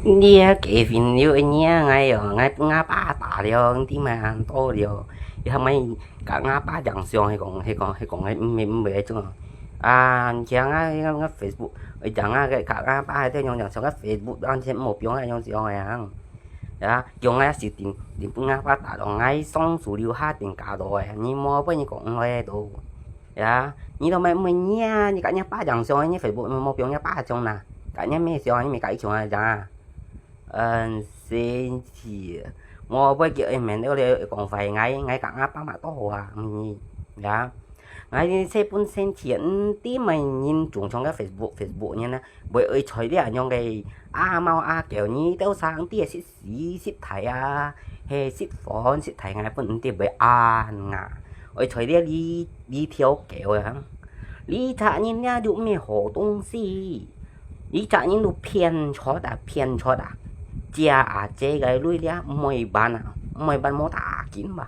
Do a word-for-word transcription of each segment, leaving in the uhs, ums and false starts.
你个雞粉又會惹𠊎哦，𠊎分吾爸打了，你知無恁多了。你還毋係佮吾爸影相，係講，係講，係講，係毋係，毋係該種啊。啊，你聽啊，該个Facebook，會影啊，該佮吾爸在用影相，該Facebook，啊，全無放啊，用相个啊。啊，叫𠊎是定，定分吾爸打咯，𠊎上次留下定加到个，你莫分你講个都。 呀，你都毋會，毋會惹，你佮若爸影相，你Facebook無放若爸相啦，佮若姆相，你毋係佮佢相啊，啊？嗯，生氣，我會叫佢面了了講壞𠊎，𠊎佮吾爸嘛都好啊，嗯，呀。𠊎呢，這本生氣，嗯，知無人中獎个Facebook，Facebook人啊，會愛在這樣个阿貓阿狗，你兜生知識 死識大啊，係識歡識大，𠊎本毋知會恁啊。愛在這裡，裡條狗啊，這隻人這就毋係好東西，這隻人就騙出啊，騙出啊，借阿姐个鐳了，毋會還啊，毋會還無打緊吧，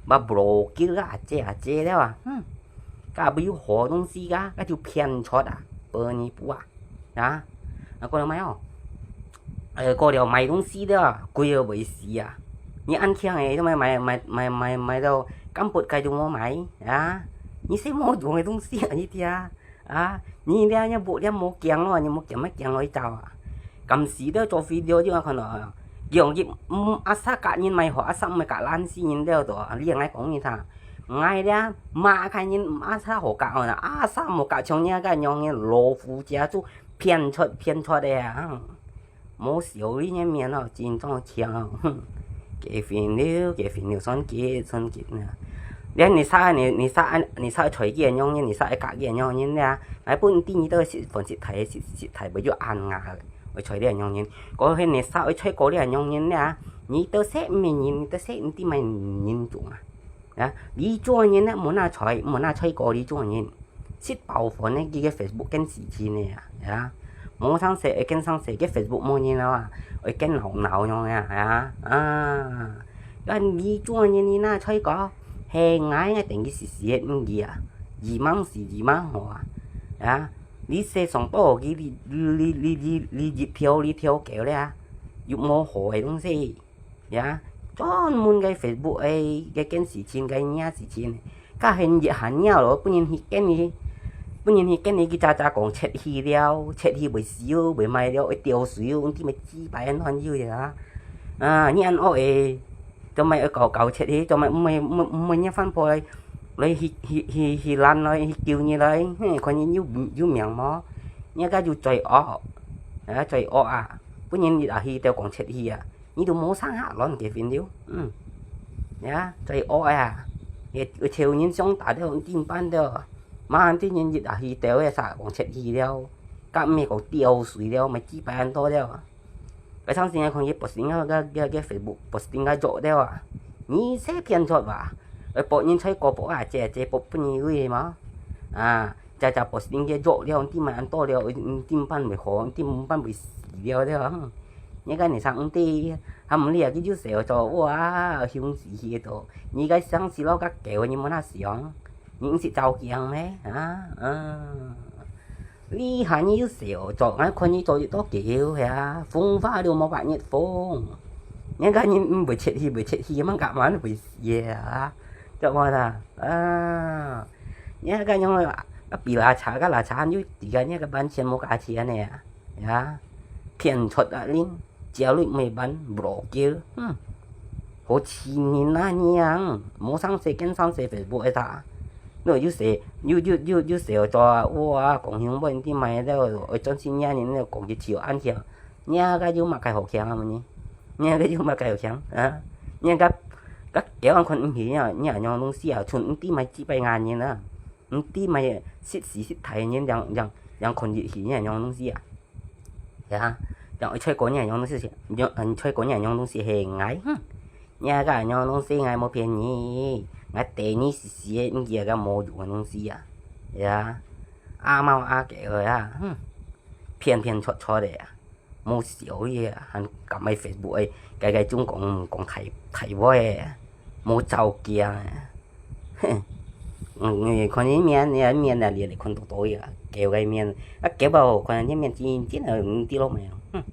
把block个阿姐阿姐了啊，哼，該不有好東西个，該就騙出啊，penipu啊。 啊，啊，過了買哦，呃，過了買東西了，貴到會死啊！你恁慶个，做麼買買買買買到咁不該就莫買啊？你係無用个東西啊，你聽啊！你這樣不這無驚咯，你無驚麼驚咯，一招啊！敢死了做video就看到，用一嗯，阿啥甲人買好，阿啥毋係甲爛死人了都，你愛講你聽。 𠊎這罵个人毋阿啥好甲哦，阿啥無甲像若个樣个老虎家族騙出騙出个啊！無笑你个面哦，真正強哦！哼，雞粉了，雞粉了，算計算計呢！連你啥你你啥你啥吹个樣人，你啥个甲个樣人呢？來本地你都是粉絲台是是台不就安啊？我吹个樣人，過去你啥会吹过个样人呢？你都識咩人？你都識你知咩人種啊？ 啊，你做人呢，毋好拿菜，毋好拿菜過你做人。食飽飯呢，佢个Facebook更時間呢啊，啊，無上勢，會更上勢，个Facebook無人了啊，會更鬧鬧樣啊，啊，啊，該你做人你拿菜過，係𠊎呢，等於是死个毋記啊，二萬四二萬好啊，啊，你世上多佢你你你你你一條你條狗了啊，又無好个東西。 呀，專門个Facebook个个件事情个惹事情，甲現一下惹咯，分人去跟你，分人去跟你去喳喳講切去了，切去袂死哦，袂賣了，會掉水哦，你知咩幾百萬有呀？啊，你恁惡个，做麼个搞搞切去？做麼个毋會毋會毋會惹翻破來，來去去去去攔來去救你來？嘿，看你有有命無？你个就罪惡，啊罪惡啊！分人一下去掉講切去啊！ 你都無生下卵个朋友，嗯，呀，最惡啊！也有潮人相打了，你點辦了？馬上對人一下去掉个啥，講切去了，甲毋係講掉水了，咪幾百萬多了。該上星期看佢posting个个个个Facebook posting个做了啊！你係騙出吧？會博人吹過博啊，姐姐博分你位嘛？啊！ 隻隻posting个做了，你點辦恁多了，你點辦會好，你點辦會死了了。你个你上帝，還毋理啊，佢就笑做，哇，凶死去个都。你个上死咯，个狗，你莫那想，你毋識照鏡咩？啊，嗯。你喊你又笑做，𠊎看你做一多狗呀，風化了無白日風。你个人毋會切去，會切去，麼个嘛會死个啊？做麼啦？啊。 你个樣啊，比拉茶个拉茶，又底个你个半錢無價錢呢啊，呀，騙出啊人，家裡沒辦，無叫，嗯，好氣人啊你啊，無上世間上世Facebook个啥，你又寫又又又又寫做啊，哇，講香港啲買了，愛賺錢呀，你講佢潮安潮，你个有麼个好聽啊你？你个有麼个好聽啊？你个个樣看毋起啊，你啊樣東西啊，存毋知買幾百萬人啊。 毋知麼个識時識大个人，樣樣樣看入去呢樣東西啊。呀，樣愛吹過呢樣東西，樣嗯吹過呢樣東西係𠊎，哼，你个樣東西𠊎無騙你，𠊎帶你時時个，毋記得个無用个東西啊。呀，阿貓阿狗个啊，哼，騙騙撮撮个啊。 無笑个，還敢愛Facebook个，該該種講講大大話个，無照鏡个。哼，嗯，看你面，你面啊，你看到到个，狗个面，啊狗啊，看你面真真个，毋知咯咩？哼。